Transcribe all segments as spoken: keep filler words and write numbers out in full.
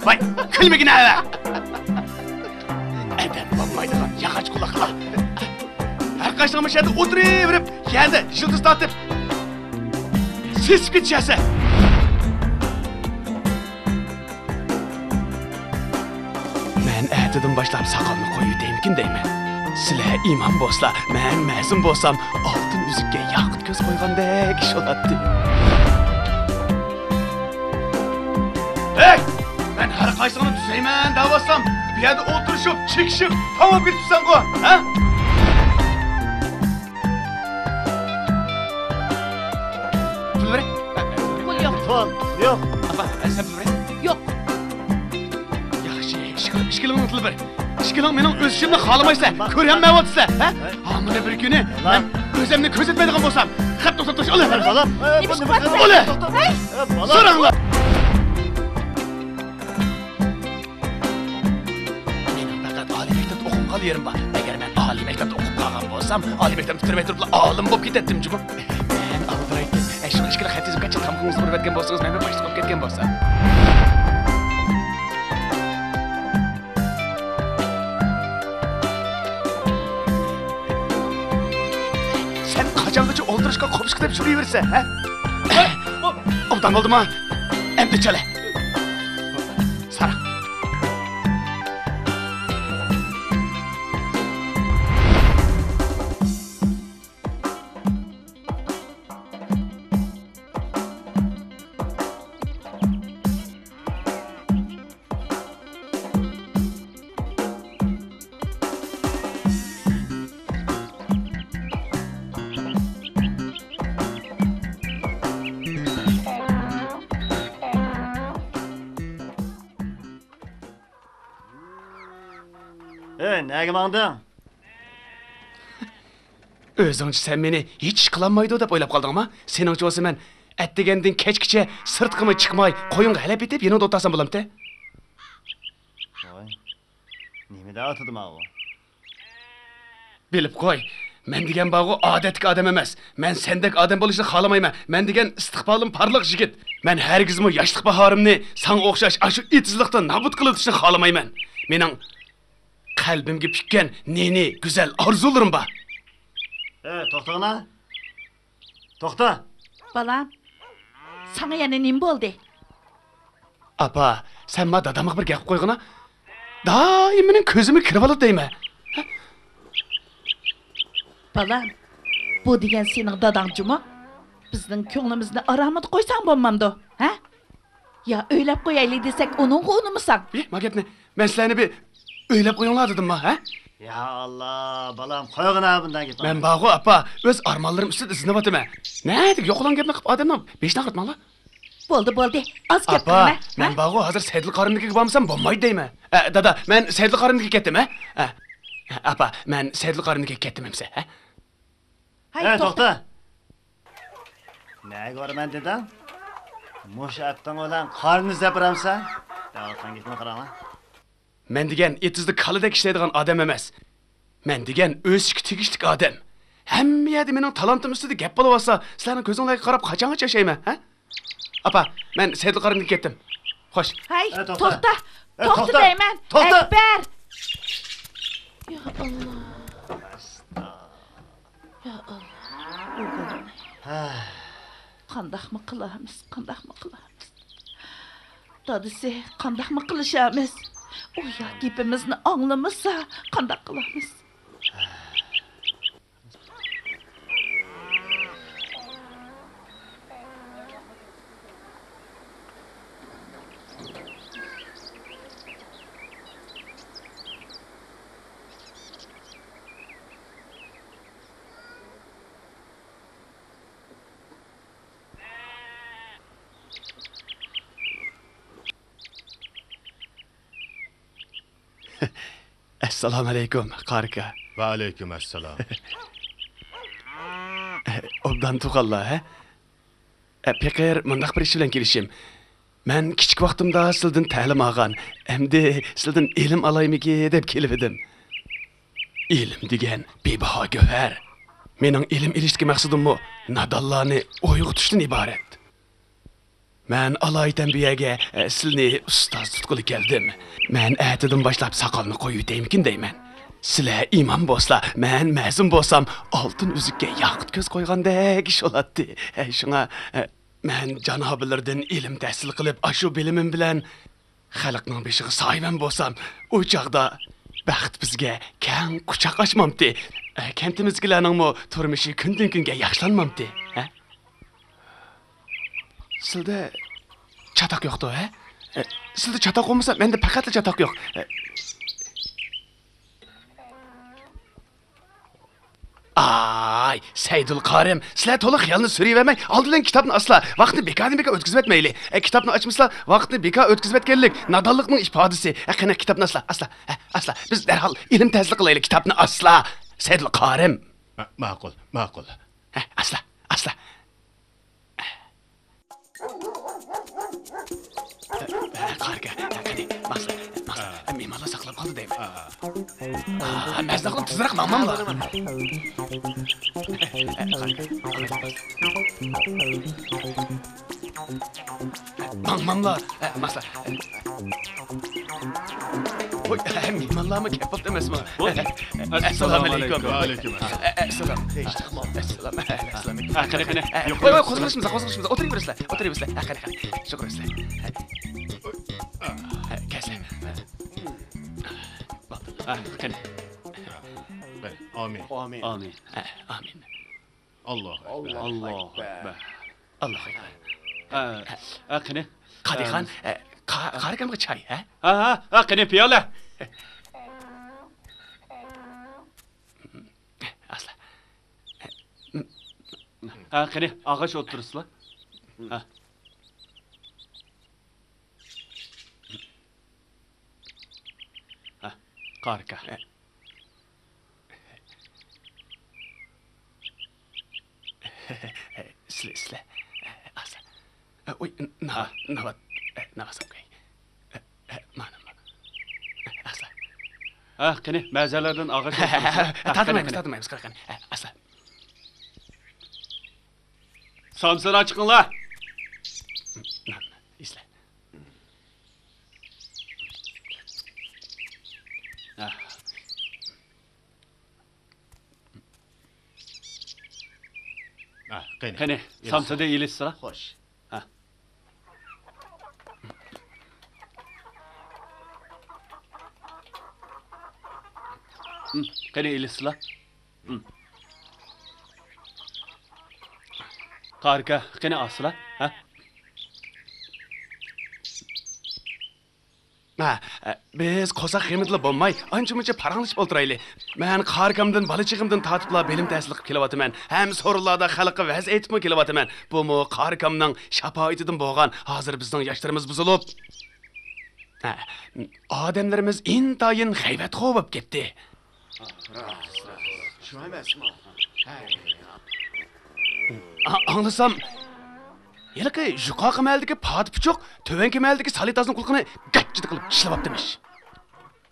ۋاي، كۈلمىگىنە ھەۋە! ئادەم بولمايدىغان ياغاچ قۇلاقلار. ھەر قايسىڭ مۇشۇ يەردە ئولتۇرۇۋېرىپ، يەردە يىلتىز تارتىپ، سېسىپ كېتىشەسەن. مەن ئەتىدىن باشلاپ ساقالنى قويۇۋېتەيمىكىن دەيمەن. سىلەر ئىمام بولسىلا، مەن مەزۇن بولسام، ئالتۇن ئۈزۈككە ياقۇت كۆز قويغاندەك ئىش بولاتتى. ھەي! مەن ھەر قايسىڭنى تۈزەيمەن دەۋاتسام، بۇ يەردە ئولتۇرۇشۇپ، چېكىشىپ، تاۋاپ كېتىپسەنغۇ، ھە؟ پۇل بېرە. پۇل يوق. پۇل يوق. ئاپا، سەن پۇل بېرە. يوق. ياخشى، ئىككىلىڭنىڭ پۇلى بىر. ئىككىلىڭ مېنىڭ ئۆسۈشۈمنى خالىمايسىلەر. كۆرەلمەيۋاتىسىلەر، ھە؟ ھامىلە بىر كۈنى مەن ئۆزۈمنى كۆرسەتمەيدىغان بولسام، خەپ توختاپ تۇرۇش، ئالە. بالا، ئالە. ساراڭلار. مېنىڭ پەقەت ئالىي مەكتەپتە ئوقۇپ قالغان يېرىم بار. ئەگەر مەن ئالىي مەكتەپتە ئوقۇپ قالغان بولسام، ئالىي مەكتەپنى پۈتتۈرمەي تۇرۇپلا ئالىم بولۇپ كېتەتتىمجۇمۇ؟ مەن ئالدىرايتتىم. ئەشۇ ئىككىلا خەت يېزىپ قاچان تامىقىڭىزنى بېرىۋەتكەن بولسىڭىز، مەن بىر باشلىق بولۇپ كەتكەن بولسام. سەن قاچانغىچە ئولتۇرۇشقا قوپۇشقا دەپ يۈرۈۋېرىسەن، ھە؟ ئوبدان بولدىمۇ؟ ئەمدى چالە. ساراڭ. ئەي، نەگە ماڭدىڭ؟ ئۆزۈڭچە سەن مېنى ھېچ ئىش قىلالمايدۇ دەپ ئويلاپ قالدىڭما؟ سېنىڭچە بولسا مەن ئەتىگەندىن كەچكىچە سىرتقىمۇ چىقماي، قويۇڭغا ھەلەپ ئېتىپ، يېنىڭدا ئولتۇرسام بولامتى؟ ۋاي، نېمە دەۋاتىدۇ ماۋۇ؟ بىلىپ قوي، مەن دېگەن بارغۇ ئادەتتىكى ئادەم ئەمەس. مەن سەندەك ئادەم بولۇشنى خالىمايمەن. مەن دېگەن ئىستىقبالىم پارلاق يىگىت. مەن ھەرگىزمۇ ياشلىق باھارىمنى ساڭا ئوخشاش ئاشۇ ئېتىزلىقتا نابۇت قىلىۋېتىشنى خالىمايمەن. مېنىڭ قەلبىمگە پۈككەن نى-نى گۈزەل ئارزۇلىرىم بار. ئەي، توختاڭلار. توختا! بالام، ساڭا يەنە نېمە بولدى؟ ئاپا، سەن ما دادامغا بىر گەپ قويغىنا. دائىم مېنىڭ كۆزۈمگە كىرىۋالىدۇ دەيمەن. بالام، بۇ دېگەن سېنىڭ داداڭ جۇمۇ؟ بىزنىڭ كۆڭلىمىزنى ئارامىدا قويساڭ بولمامدۇ، ھە؟ يا ئۆيلەپ قويايلى دېسەك، ئۇنىڭغا ئۇنىمىساڭ. ئى، ما گەپنى مەن سىلەرنى بىر ئۆيلەپ قويۇڭلار دېدىمما، ھە؟ يا ئاللا، بالام، قويغىنا بۇنداق گەپنى. مەن بارغۇ، ئاپا، ئۆز ئارمانلىرىم ئۈستىدە ئىزدىنىۋاتىمەن. نەدىكى يوقىلاڭ گەپنى قىلىپ ئادەمنىڭ بېشىنى ئاغرىتماڭلار. بولدى، بولدى، ئاز گەپ قىلما، ھە؟ ئاپا، مەن بارغۇ، ھازىر سەيدۇل قارىنىڭكىگە بارمىسام بولمايدۇ دەيمەن. ئە، دادا، مەن سەيدۇل قارىنىڭكىگە كەتتىم، ھە؟ ئە، ئاپا، مەن سەيدۇل قارىنىڭكىگە كەتتىم ئەمسە، ھە؟ ھەي، توختا! نەگە بارىمەن دېدىڭ؟ مۇشۇ ئەپتىڭ بىلەن قارنىنى زەپ بېرەمسەن؟ دەۋاتقان گېپىڭگە قاراڭلار. مەن دېگەن ئېتىزدا كالىدەك ئىشلەيدىغان ئادەم ئەمەس. مەن دېگەن ئۆسۈشكە تېگىشلىك ئادەم. ھەممە يەردە مېنىڭ تالانتىم ئۈستىدە گەپ بولۇۋاتسا، سىلەرنىڭ كۆزۈڭلارغا قاراپ قاچانغىچە ياشايمەن، ھە؟ ئاپا، مەن سەيدۇل قارىنىڭكىگە كەتتىم. خوش. ھەي، ئە، توختا. توختا! ئە، توختا توختا! دەيمەن! توختا! ئەكبەر! يا ئاللا. يا ئاللا. ئوغۇلنى. ھە. قانداقمۇ قىلارمىز، قانداقمۇ قىلارمىز؟ دادىسى، قانداقمۇ قىلىشارمىز؟ ئۇ يا گېپىمىزنى ئاڭلىمىسا، قانداق قىلارمىز؟ ئەسسالامۇئەلەيكۇم، قارى ئاكا. ۋەئەلەيكۇم ئەسسالام. ئوبدان تۇرغانلا، ھە؟ ئە، پېقىر، مۇنداق بىر ئىش بىلەن كېلىشىم. مەن كىچىك ۋاقتىمدا سىلىدىن تەلىم ئالغان، ئەمدى سىلىدىن ئىلىم ئالايمىكى دەپ كېلىۋىدىم. ئىلىم دېگەن بىباھا گۆھەر. مېنىڭ ئىلىم ئېلىشتىكى مەقسىتىممۇ نادانلارنى ئويغىتىشتىن ئىبارەت. مەن ئالايىتەن بۇ يەرگە، ئە، سىلىنى ئۇستاز تۇتقىلى كەلدىم. مەن ئەتىدىن باشلاپ ساقالنى قويۇۋېتەيمىكىن دەيمەن. سىلەر ئىمام بولسا، مەن مەزۇن بولسام، ئالتۇن ئۈزۈككە ياقۇت كۆز قويغاندەك ئىش بولاتتى. ئە، شۇڭا، ئە، مەن جانابلىرىدىن ئىلىم تەھسىل قىلىپ، ئاشۇ بىلىمىم بىلەن خەلقنىڭ بېشىغا سايىۋەن بولسام، ئۇ چاغدا بەخت بىزگە كەڭ قۇچاق ئاچمامتى؟ ئە، كەنتىمىزدىكىلەرنىڭمۇ تۇرمۇشى كۈندىن-كۈنگە ياخشىلانمامتى؟ ھە؟ سىلدە چاتاق يوقتۇ، ھە؟ ئە، سىلدە چاتاق بولمىسا، مەندە پەقەتلا چاتاق يوق. ئە، ئاي، سەيدۇل قارىم، سىلەر تولا خىيالنى سۈرۈۋەرمەي، ئالدى بىلەن كىتابنى ئاسلا، ۋاقىتنى بىكاردىن بىكار ئۆتكۈزۈۋەتمەيلى. ئە، كىتابنى ئاچمىسىلا، ۋاقىتنى بىكار ئۆتكۈزۈۋەتكەنلىك نادانلىقنىڭ ئىپادىسى. ئە، قېنى، كىتابنى ئاسلا، ئاسلا، ئە، ئاسلا. بىز دەرھال ئىلىم تەھسىل قىلايلى، كىتابنى ئاسلا. سەيدۇل قارىم. ما-، ماقۇل، ماقۇل. ئە، ئاسلا، ئاسلا. قارىكە، قېنى، ماقسىت، ماقسىت، مېھمانلار ساقلاپ قالدى دەيمەن. ئا، مەزناقلىق تېزرەك ماڭماملا. ماڭماملا، ماقسىت. ۋوي، مېھمانلارمۇ كەپ بوپتۇ ئەمەسمۇ؟ ۋوي. ئەسسالامۇئەلەيكۇم. ۋەئەلەيكۇم ئەسسالام. ئەسسالام. ھە، قېنى، قېنى. ھە، قوي، قوي، قوزغىلىشمىسىلا، قوزغىلىشمىسىلا. ئولتۇرۇۋېرىسىلەر، ئولتۇرۇۋېرىسىلەر. ھە، قېنى، قېنى. شۇ قويۇۋېرىسىلەر. ھە. ھە، كەلسە. ھە، قېنى. ئامىن. ئامىن. ھە، ئامىن. ئاللاھۇ ئەكبەر. ئاللاھۇ ئەكبەر. ئاللاھۇ ئەكبەر. ھە، ھە، قېنى. قادىخان، ھە، قا-، قارىكامغا چاي، ھە؟ ھە، ھە، ھە، قېنى، پىيالە. ئاسلا. ھە، قېنى، ئاغاچ ئولتۇرسىلا. ھە. ھە، قارىكا. سىلە، سىلە. ئاسلا. ئوي، ناۋات، ناۋات، ناۋات ساقاي. مانا، مانا. ئاسلا. ھە، قېنى، مەزەلەردىن ئاغاچ ئولتۇرسىلا. ھە، تارتمايمىز، قېنى، قېنى. تارتمايمىز، قارا، قېنى. ئاسلا. سامسىلار چىقىڭلار. ئاسلا. ھە. ھە، قېنى. قېنى، سامسىدىن ئېلىشسىلا. خوش. ھە. ھىم، قېنى ئېلىشسىلا. ھىم. قارىكا، قېنى ئالسىلا. ھە. ھە، بىز قورساق غېمىدىلا بولماي، ئانچە-مۇنچە پاراڭلىشىپ ئولتۇرايلى. مەن قارىكامدىن، بالا چېغىمدىن تارتىپلا بىلىم تەھسىل قىلىپ كېلىۋاتىمەن. ھەم سورۇنلاردا خەلققە ۋەز ئېيتىپمۇ كېلىۋاتىمەن. بۇمۇ قارىكامنىڭ شاپائىتىدىن بولغان. ھازىر بىزنىڭ ياشلىرىمىز بۇزۇلۇپ، ھە، ئادەملىرىمىز ئىنتايىن غەيۋەتخور بولۇپ كەتتى. شۇ ئەمەسمۇ؟ ئا-، ئاڭلىسام، ھېلىقى يۇقىرىقى مەھەللىدىكى پاتى پۇچۇق تۆۋەنكى مەھەللىدىكى سالىتازنىڭ قۇلىقىنى گاچچىدا قىلىپ چىشلىۋاپتىمىش.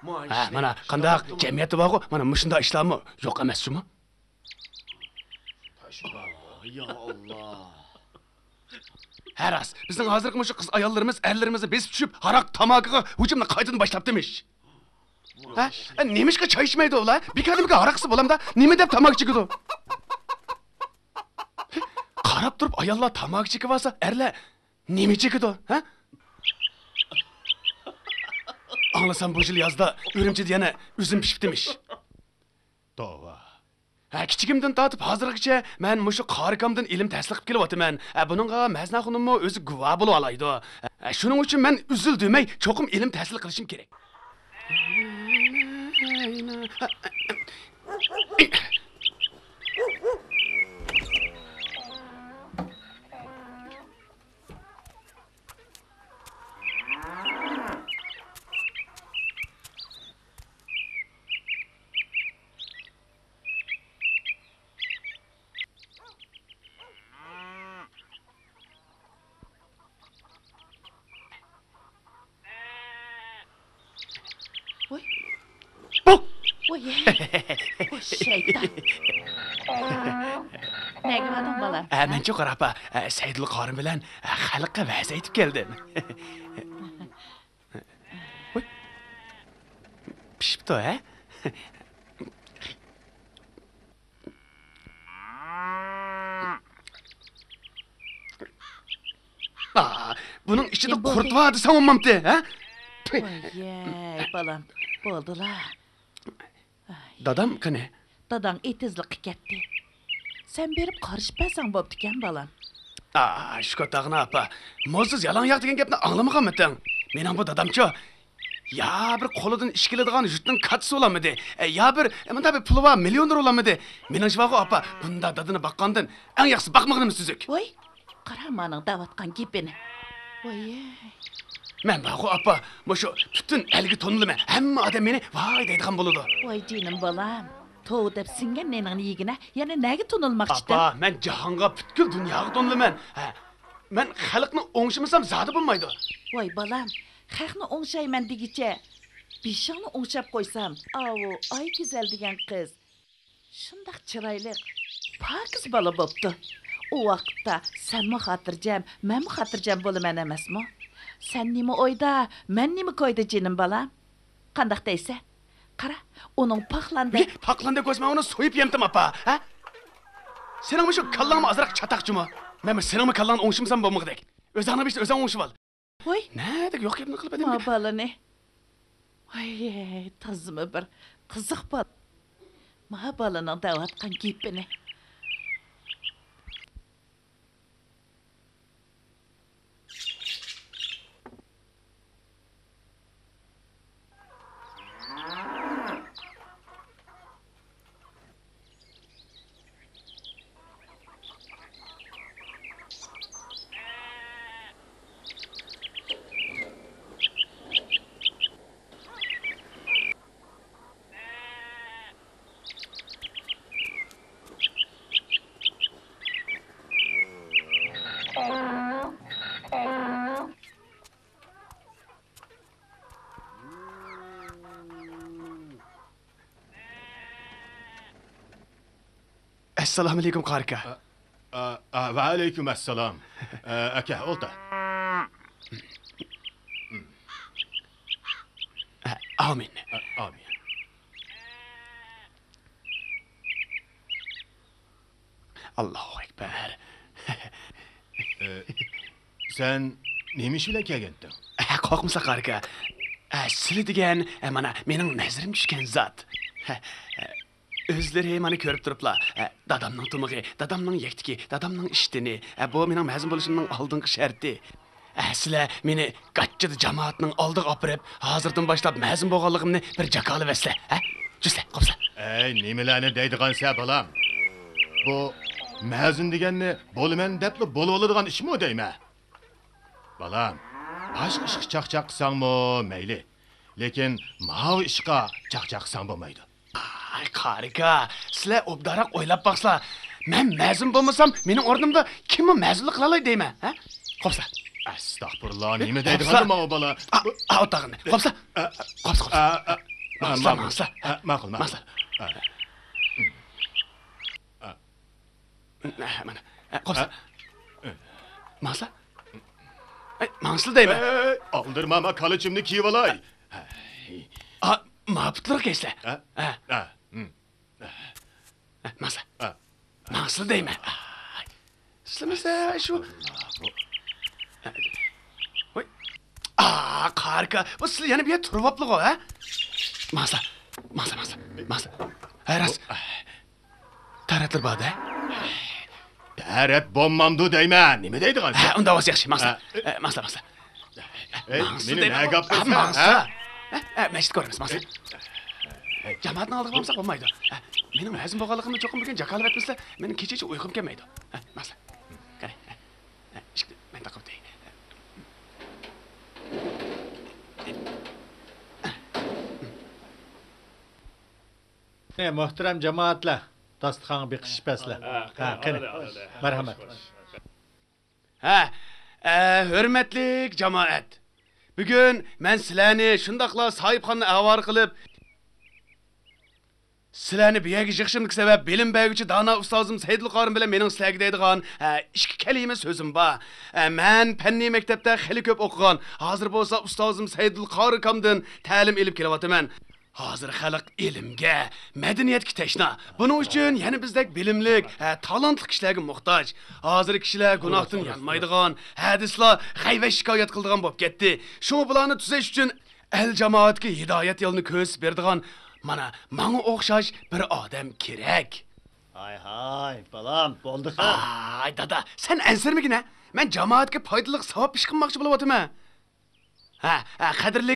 ھە، مانا قانداق جەمئىيەتتە بارغۇ، مانا مۇشۇنداق ئىشلارمۇ يوق ئەمەس جۇمۇ. يا ئاللا. ھە راست، بىزنىڭ ھازىرقى مۇشۇ قىز ئاياللىرىمىز ئەرلىرىمىزنى بېسىپ چۈشۈپ، ھاراق، تاماكىغا ھۇجۇمنى قايتىدىن باشلاپتىمىش. ھە؟ ئە، نېمىشقا چاي ئىچمەيدۇ ئۇلار؟ بىكاردىن بىكار ھاراق ئىچسە بولامدا؟ نېمە دەپ تاماكا چېكىدۇ؟ قاراپ تۇرۇپ ئاياللار تاماكا چېكىۋالسا، ئەرلەر نېمە چېكىدۇ؟ ھە؟ ئاڭلىسام، بۇ يىل يازدا ئۈرۈمچىدە يەنە ئۈزۈم پىشىپتىمىش. توۋا. ھە، كىچىكىمدىن تارتىپ ھازىرغىچە مەن مۇشۇ قارىكامدىن ئىلىم تەھسىل قىلىپ كېلىۋاتىمەن. ھە، بۇنىڭغا مەزنە خانىممۇ ئۆزى گۇۋاھ بولالايدۇ. ھە، شۇنىڭ ئۈچۈن مەن ئۈزۈل دېمەي چوقۇم ئىلىم تەھسىل قىلىشىم كېرەك. ۋوي. بۇ! ۋوي. ۋوي، شەيتان. نەگە باردىڭ، بالام؟ ئە، مەنچۇ قارا ئاپا، ئە، سەيدۇل قارىم بىلەن، ئە، خەلققە ۋەز ئېيتىپ كەلدىم. ھوي. پىشىپتۇ، ھە؟ ئا، بۇنىڭ ئىچىدە قۇرت بار دېسەڭ بولمامتى، ھە؟ ۋاي، بالام، بولدىلا. دادام قېنى؟ داداڭ ئېتىزلىققا كەتتى. سەن بېرىپ قارىشىپ بەرسەڭ بوپتىكەن، بالام. ئا، شۇكۇر تاغىنا ئاپا، موزسىز يالاڭ ياق دېگەن گەپنى ئاڭلىمىغانمىتىڭ؟ مېنىڭ بۇ دادامچۇ، يا بىر قولىدىن ئىش كېلىدىغان يۇرتنىڭ كاتتىسى بولالمىدى، يا بىر مۇنداق بىر پۇلى بار مىليونېر بولالمىدى. مېنىڭچە بارغۇ ئاپا، بۇنداق دادىنى باققاندىن ئەڭ ياخشىسى باقمىغىنىمىز تۈزۈك. ۋاي، قارا مانىڭ دەۋاتقان گېپىنى. ۋاي. مەن بارغۇ ئاپا، مۇشۇ پۈتۈن ئەلگە تونۇلىمەن، ھەممە ئادەم مېنى ۋاي دەيدىغان بولىدۇ. ۋاي جېنىم بالام، توۋا دەپ سىڭگەن نېنىڭنى يېگىنە، يەنە نەگە تونۇلماقچىتىڭ؟ ئاپا، مەن جاھانغا، پۈتكۈل دۇنياغا تونۇلىمەن. ھە، مەن خەلقنى ئوڭشىمىسام زادى بولمايدۇ. ۋاي بالام، خەقنى ئوڭشايمەن دېگۈچە، بېشىڭنى ئوڭشاپ قويسام، ئاۋۇ ئايگۈزەل دېگەن قىز شۇنداق چىرايلىق، پاكىز بالا بوپتۇ. ئۇ ۋاقىتتا سەنمۇ خاتىرجەم، مەنمۇ خاتىرجەم بولىمەن ئەمەسمۇ؟ سەن نېمە ئويدا، مەن نېمە كويدا، جېنىم بالام؟ قانداق دەيسەن؟ قارا، ئۇنىڭ پاقلاندەك. ئى، پاقلاندەك بولسا مەن ئۇنى سويۇپ يەمتىم، ئاپا، ھە؟ سېنىڭمۇ شۇ كاللاڭمۇ ئازراق چاتاق جۇمۇ. مەنمۇ سېنىڭمۇ كاللاڭنى ئوڭشىمىسام بولمىغۇدەك. ئۆزۈڭنىڭ بېشىنى ئۆزۈڭ ئوڭشىۋال. ۋاي. نەدىكى يوق گەپنى قىلىپ ئادەمگە. ما بالىنى. ۋاي، تازىمۇ بىر قىزىق بالا. ما بالىنىڭ دەۋاتقان گېپىنى. ئەسسالامۇئەلەيكۇم، قارى ئاكا. ئا، ئا، ئا، ۋەئەلەيكۇم ئەسسالام. ئا، ئاكا، ئولتۇر. ئا، ئامىن. ئا، ئامىن. ئاللاھۇ ئەكبەر. ئە، سەن نېمە ئىش بىلەن كەلگەنتىڭ؟ ئە، قورقمىسا، قارى ئاكا. ئە، سىلى دېگەن، ئە، مانا، مېنىڭ نەزىرىم چۈشكەن زات. ئە، ئۆزلىرى مانا كۆرۈپ تۇرۇپلا، ئە، دادامنىڭ تۇمىقى، دادامنىڭ يەكتىكى، دادامنىڭ ئىشتىنى، ئە، بۇ مېنىڭ مەزىن بولۇشۇمنىڭ ئالدىنقى شەرتى. ئە، سىلەر مېنى گاچچىدا جامائەتنىڭ ئالدىغا ئاپىرىپ، ھازىردىن باشلاپ مەزىن بولغانلىقىمنى بىر جاكارلىۋەتسىلە، ھە؟ جۈسلە، قوپسا. ئەي، نېمىلەرنى دەيدىغانسە، بالام؟ بۇ مەزىن دېگەننى بولىمەن دەپلا بولۇۋالىدىغان ئىشمۇ دەيمەن. بالام، باشقا ئىشقا چاقچاق قىلساڭمۇ مەيلى، لېكىن ماۋۇ ئىشقا چاقچاق قىلساڭ بولمايدۇ. ئاي، قارى ئاكا، سىلەر ئوبدانراق ئويلاپ باقسىلا. مەن مەزىن بولمىسام، مېنىڭ ئورنۇمدا كىممۇ مەزىنلىق قىلالايدۇ دەيمەن، ھە؟ قوپسا. ئەستەغپۇرۇللا، نېمە دەيدىغاندۇ ماۋۇ بالا؟ ئا، ئا، ئولتۇرغىن. قوپسا. ئا، ئا، قوپسا، ئا، قوپسا. ئا، ماڭسىلا، ماقۇل. ماڭسىلا. ئا، ماقۇل، ماقۇل. ماڭسىلا. ئا. ئا. ئە، مانا. ئە، قوپسا. ئە. ماڭسا. ئەي، ماڭسىلا دەيمەن. ئەي، ئالدىرىما، ما كالىچىمنى كىيىۋالاي. ئا، ما پۇتلىرىغا كىيسىلە. ئە؟ ئە. ئە. ھىم. ئە، ماڭسا. ئە. ماڭسىلا دەيمەن. ئاي. سىلىمىسە شۇ. ۋاي. ئا، قارى ئاكا، بۇ سىلى يەنە بۇ يەردە تۇرۇۋاپلىغۇ، ھە؟ ماڭسا. ماڭسا، ماڭسا. ماڭسا. ھە، راست. تارەتلىرى بار-دە. تارەت بولمامدۇ دەيمەن. نېمە دەيدىغانسەن؟ ھە، ئۇنداق بولسا ياخشى. ماڭسا. ھە. ھە، ماڭسا، ماڭسا. ئەي، ماڭسا مېنى دەيمەن. نەگە ئاپتۇرسەن، ھە؟ ھە، ھە، مەسچىتكە بارىمىز، ماڭسا. ھەي. جامائەتنىڭ ئالدىغا بارمىساق بولمايدۇ. ھە، مېنىڭ مەزىن بولغانلىقىمنى چوقۇم بۈگۈن جاكارلىۋەتمىسىلە، مېنىڭ كېچىچە ئۇيقۇم كەلمەيدۇ. ھە، ماڭسا. قېنى، ھە، ھە، ئىشىكنى مەن تاقىۋېتەي. ئە، مۆھتەرەم جامائەتلەر، داستىخانغا بېقىشىپ بەرسىلە. ھە، قېنى. مەرھەمەت. ھە، ئە، ھۆرمەتلىك جامائەت! بۈگۈن مەن سىلەرنى شۇنداقلا ساھىبخاننى ئاۋارە قىلىپ، سىلەرنى بۇ يەرگە يىغىشىمدىكى سەۋەب، بىلىم بەرگۈچى دانا ئۇستازىم سەيدۇل قارىم بىلەن مېنىڭ سىلەرگە دەيدىغان، ھە، ئىككى كەلىمە سۆزۈم بار. ھە، مەن پەننىي مەكتەپتە خېلى كۆپ ئوقۇغان، ھازىر بولسا ئۇستازىم سەيدۇل قارىكامدىن تەلىم ئېلىپ كېلىۋاتىمەن. ھازىر خەلق ئىلىمگە، مەدەنىيەتكە تەشنا. بۇنىڭ ئۈچۈن يەنە بىزدەك بىلىملىك، ھە، تالانتلىق كىشىلەرگە موھتاج. ھازىر كىشىلەر گۇناھتىن يانمايدىغان، ھەدىسلا غەيۋەت شىكايەت قىلىدىغان بولۇپ كەتتى. شۇڭا بۇلارنى تۈزەش ئۈچۈن ئەل جامائەتكە ھىدايەت يولىنى كۆرسىتىپ بېرىدىغان مانا ماڭا ئوخشاش بىر ئادەم كېرەك. ھاي ھاي، بالام، بولدى خېر. ئاي دادا، سەن ئەنسىرىمىگىنە. مەن جامائەتكە پايدىلىق ساۋاب ئىش قىلماقچى بولۇۋاتىمەن. ھە، ھە، قەدىرلىك